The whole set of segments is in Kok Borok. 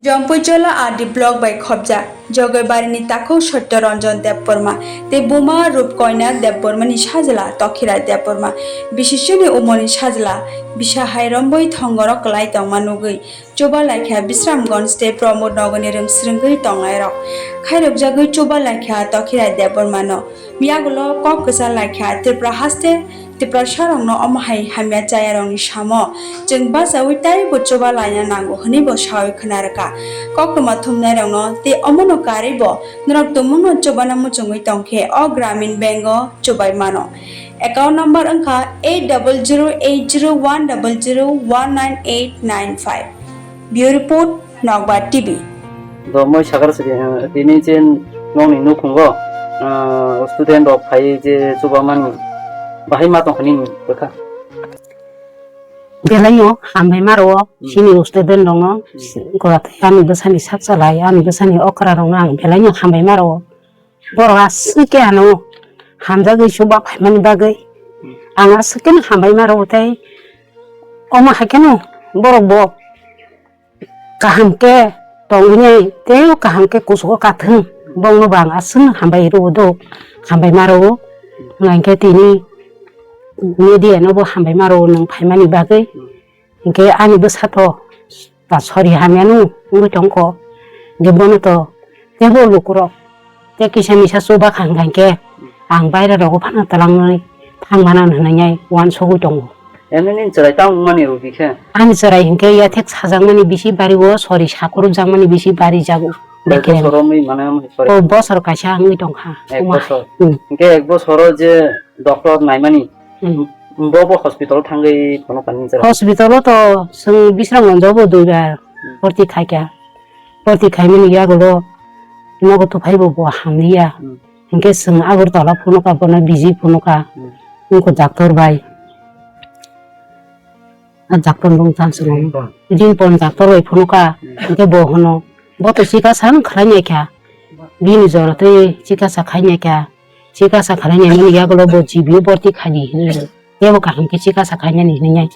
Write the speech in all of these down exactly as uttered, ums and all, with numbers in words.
Jompuichola R D block bai khopjak Jogaibarini takhuk Satya Ranjan Debbarma tei buma Rupkoina Debbarmani sajla Tokhirai Debbarma bisiswni umorni sajla bisa hai romboi thongoro kwlai tongma nugwi chuba laikha Bisramganj tei Pramod Nagarni rwngsrwngwi tongnairok. Khairokjagwi chuba laikha Tokhirai Debbarmano. Miyagulo kok kwchar laikha Tripura haste Tiprasarokno omo hai hamya chayarokni samo chwng bachaui teibo chuba laina nango hwnwi bo saui khna rwkha. Koktwma thumnairokno tei omono karwi bo norok tumungno chubana muchungwi tongkhe o Gramin Bank o chubai mano. Account number wngkha eight double zero eight zero one double zero one nine eight nine five. Bureau Report, Nokbar T V. Do moi sakar sidi, eh, tini chen nokni nukhungo, eh, student rok phai je chubamani bahai ma tongkha nini bwkha. Belaino hambai maro Hmm. sini student rokno Hmm. gora thai ani bwsani sak chalai ani bwsani okra rokno ang belaino hambai maro. Borok aswk khe ano hamjagwi chuba phaimani bagwi ang aswk khe hambai maro tei omo hai kheno borok bo kaham khe tongwi tei kaham khe kuchugo kathwng bongno bo ang aswk hambai rwo do hambai maro hwnkhe tini media no bo hambai maro nwng phaimani bagwi. Hinkhe ani bwsa to ta sori hamya no wngwi tongkho. Hinkhe bono to teibo lukurok tei kisa misa chuba kha hwnkha hinkhe ang baire rogo phano twlangnai thangmana hwnwi uansugwi tongo. Emni nini chwrai tamo wngmani rugi khe? Ani chwrai hinkhe yathek sajakmani bisi bari o sori sakurupjakmani bisi bari jago. Ek bosor romwi mane amni sori? O bosor kaisa wngwi tongkha. Ek bosor. Hmm. Hinkhe ek bosoro je doctor naimani Hmm. Bo bo hospital thangwi phano kani jora. Hospital o to chwng Bisramganj o bo duibar Hmm. bhorti khaikha. Bhorti khaimani yagulo nogo tuphaibo bo hamliya. Hmm. Hinkhe chwng Agartala phunukha bono biji phunukha. Hmm. Wngkha doctor bai. A doctor bung chang chwng. Ringpon. Ringpon doctor bai phunukha. Hmm. Hinkhe bo hwno bo to chikasa khlainaikha. Bini jora tei chikasa khainaikha. Chikasa khlainani yagulo bo G B o bhorti khaidi hinwi tebo kaham khe chikasa khainani hinwi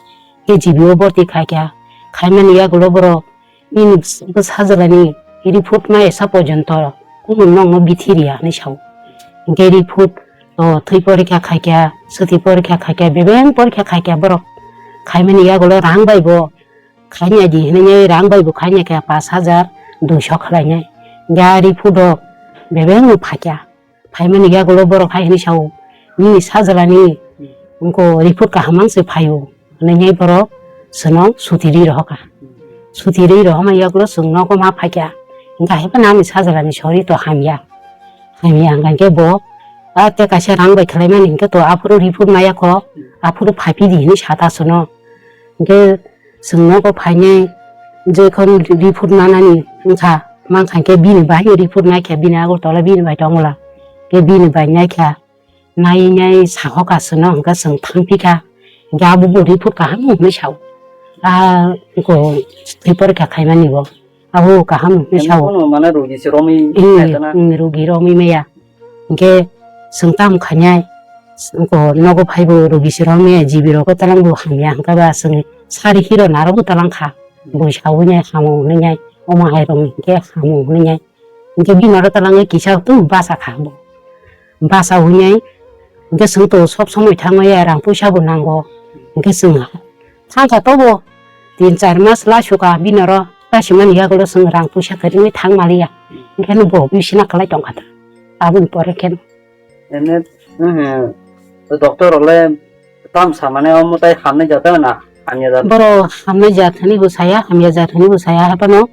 khe G B o bhorti khaikha. Khaimani yagulo borok nini bwsa jwlani report ma esa porjonto kunu nokno bithi riya hinwi sao. Hinkhe report o thwi porikha khaikha, swtwi porikha khaikha, bebeng porikha khaikha borok. Khaimani yagulo rang bai bo khainai di hinwi rang bai bo khainai kha pash hajar duiso khlainai. Hinkhe a report o bebeng no phaikha. Phaimani yagulo borok hai hinwi sao, "Nini sajlani wngkha report kaham mang se phaio," hwnwi borok chwngno suti rwi rohorkha. Suti rwi rohorma yagulo chwng nogo ma phaikha, "Hwnkhe hai phano ani sajlani sori to hamya, hamya," hwnkha khe bo, "A tei kaisa rang bai khlaimani hwnkhe to aphuru report maya kho, aphuru phaiphidi," hinwi sata chwngno. Hwnkhe chwng nogo phainai jekhon report nanani wngkha, mankha khe bini bai report naikha, bini Agartala bini bai tongla. Khe bini bai naikha, nai nai sahoka chwngno hwnkhe chwng thangphikha. Hwnkhe abobo report kaham hwnwi sao. A, wngkha thwi porikha khaimani bo. Abo kaham hwnwi sao. Bono mane rogi se romwi naikha na? Hmm, rogi romwi maya. Hinkhe chwng tamo khainai, wngkha nogo phaibo rogi se romwi maya, G B rogo twlang bo hamya hwnkhe ba chwng sari hero narwkbo twlang kha. Bo sawi nai hamo hwnwi nai, omo hai rok hinkhe hamo hwnwi nai. Hinkhe bini oro twlangwi kisa tu basa kha bo. Basa hwnwi nai, hinkhe chwng to sob somoi thangmaya rang puisa bo nango. Hinkhe chwng thangkha tobo tin char mas laisuka bini oro lasimani yagulo chwng rang puisa kwrwngwi thang maliya. Hinkhe no bo bisina kwlai tongkha ta. Aboni pore khe. Ene, eh, doctor rok le tam sa mane omo tai hamnai jat na hamya jat? Boro hamnai jat hwnwi bo saya, hamya jat hwnwi bo saya, haphano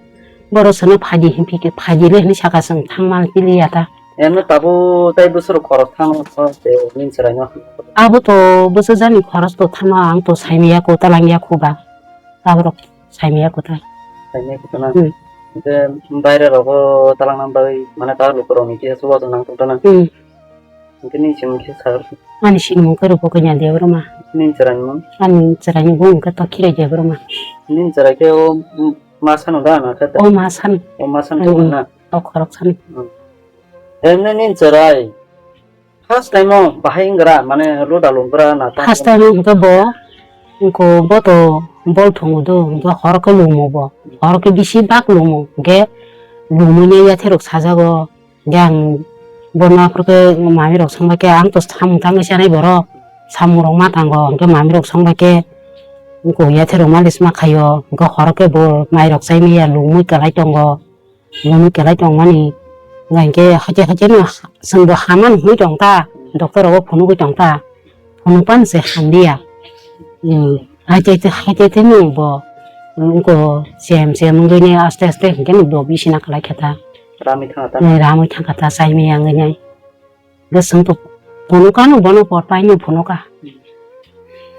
boro sono phaidi hinphi khe phaidi le hwnwi saka chwng thangma pili ya ta. Eno tabuk tai bwswk khorok thangma kho tei nini chwraino? Abo to bwswk jani khorok to thangma ang to saimaya ko, twlangya ko ba. Aborok saimaya ko ta. Saimaya ko ta na? Hmm. Hwnkhe baire rogo twlangna bagwi mane ta lukurokni kisa chubachu nang tongthana? Hmm. Hwnkhe nini simung khe sakhe? Ani simung khe Rupokanya Debbarma. Nini chwraini mung? Ani chwraini mung khe Tokhirai Debbarma. Nini chwrai khe o, mm, ma sano da na khe? O ma sano. O ma sano. Hmm. Na? O khorok sano. Hmm. Emne nini chwrai first time o bahai wnggra, mane luda lunggra na ta? First time o hwnkhe bo, wngkha bo to Bol thungo do, hingke horo khe lumo bo. Horo khe bisi bak lumo. Hingke lumui ni yathai rok sajago. Hingke ang bono aphuru khe mami rok song bai khe, ang to samung tangwi chanai borok. Samung rok ma tango. Hingke mami rok song bai khe, wngko yathai rok malis ma khaio. Hingke horo khe bo mai rok chai maya lumui kwlai tongo. Lumui kwlai tongmani. Hingke haikhe haikhe no chwngbo hamani hwnwi tong ta. Doctor rogo phunugwi tong ta. Phunukphano se hamliya. Hmm. Haikhe haikhe no bo, hmm, wngko chem chem wngwi ne aste aste hingke no bo bisina kwlai khe ta. Ramwi thangkha ta? Hmm, ramwi thangkha ta, chai maya wngwi ne. Bwswng to phunukha no, bono por pai no phunukha.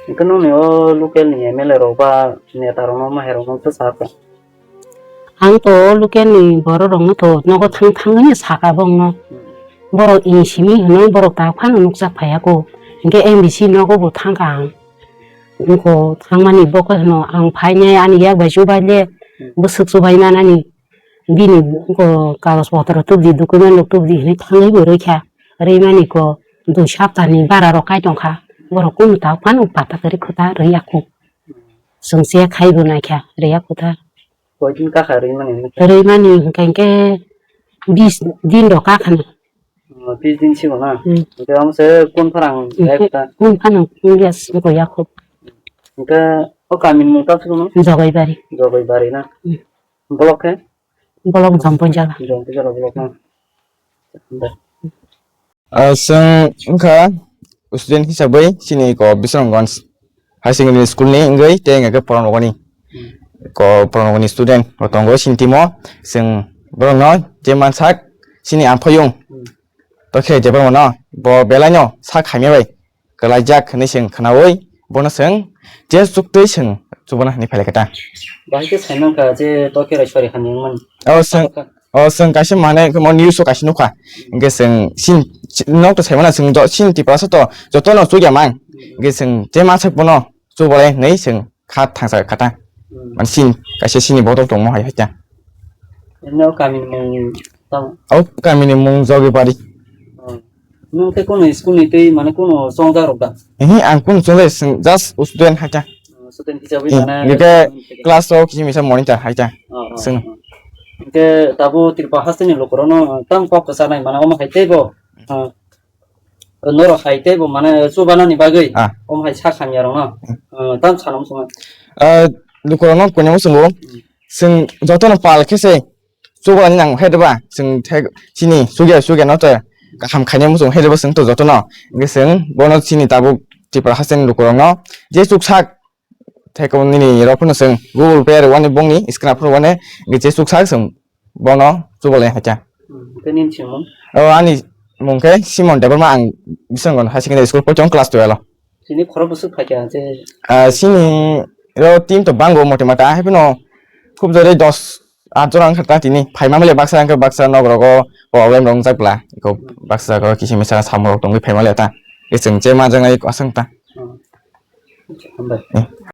Hingke nongni o local ni M L A rok ba neta rok no, mahe rok no bwsa kha? Ang to local ni borok rok no to nogo thang thang hwnwi saka bongno. Borok ini simi hwnwi borok ta phano nukjak phaiya ko. Hingke M D C nogo bo thangkha ang. Wngko thangmani bo khe hwno ang phainai ani yak bai chubaile bwswk chubai manani. Bini ko kagoj potro tubudi, document rok tubudi hinui thangwi bo rwikha. Rwimani ko dui saptani bara rok kai tongkha. Borok kunu ta phano pata kwrwi khuta rwya khu. Chwng se khai bo naikha rwya khuta. Koidin kakha rwimani? Rwimani hwnkhe hwnkhe bis din rok kakhana. Oh, bis din sigo na? Hmm. Hwnkhe omo se kun pharang ekta? Kun pharang, yes, wngkha yakho. Hwnkhe o kamini mung tamo sukno? Jogaibari. Jogaibari na? Hmm. Block khe? Block Jampuijala. Jampuijala block na? Ah, chwng wngkha student hisabwi chini ko Bisramganj High Secondary School ni wngwi tei hwnka khe Poranogoni. Hmm. Ko Poranogoni student bo tongo chini team o. Chwng borokno je mansak chini amphoyung. Hmm. To khe je borokno bo belai no sak hamya bai kwlaijak hwnwi chwng khwnaui bono chwng je chuktwi chwng chubana hwnwi phai lai kha ta. Bahai khe sai mankha je to khe rai sori hamya wngmani. O chwng O chwng kaisa manwi mo news o kaisa nukha. Hwnkhe chwng sin nok to saimano chwng jo sin Tiprasa to jotono chukya mang. Hwnkhe chwng je mansak bono chubalai hinwi chwng kha thangsa kha ta. Hmm. Mane sin kaisa sini bottle tongmo hai haikha. Emne o kamini mung tamo? O kamini mung Jogibari. Oh. Nwng khe kono school ni twi mane kono chongjak rok da? Ehe, ang kono chongjak, chwng just student haikha. Oh, student hisabwi. Eh, mane hwnkhe class o kisa misa monitor haikha. Oh, oh, chwng. Oh. Hwnkhe tabuk Tripura hasteni lukurokno tamo kok kwchanai mane omo hai teibo, ah, norok hai teibo mane chubanani bagwi, ah, omo hai sak hamya rokno, hmm, ah, tamo sana muchungo. Ah, lukurokno kuni muchungo. Hmm. Chwng jotono pal khe se chubalani nang hai rwba, chwng thek chini chukya chukya no to kaham khainai muchung hai rwba chwng to jotono. Hwnkhe chwng bono chini tabuk Tripura hasteni lukurokno je chuksak thek nini rok phano chwng Google Pay rwani bongni screen phano wane hwnkhe je chuksak chwng bono chubalai haikha. Hmm, hwnkhe nini thwimung? O ani mung khe Simon Debbarma, ang Bisramganj High Secondary School poito class twelve o. Chini khorok bwswk phaikha je? Ah, chini ro team to bango mote mata, hai phano khub jore dos art jora wngkha ta tini. Phaima male baksa wngkha, baksa nok rogo problem rok wngjak bla. Eko baksa jaga o kisa misa samung rok tongwi phaima le ta. Chwng je manjaknai aswk ta. Hmm. Hambai. Eh.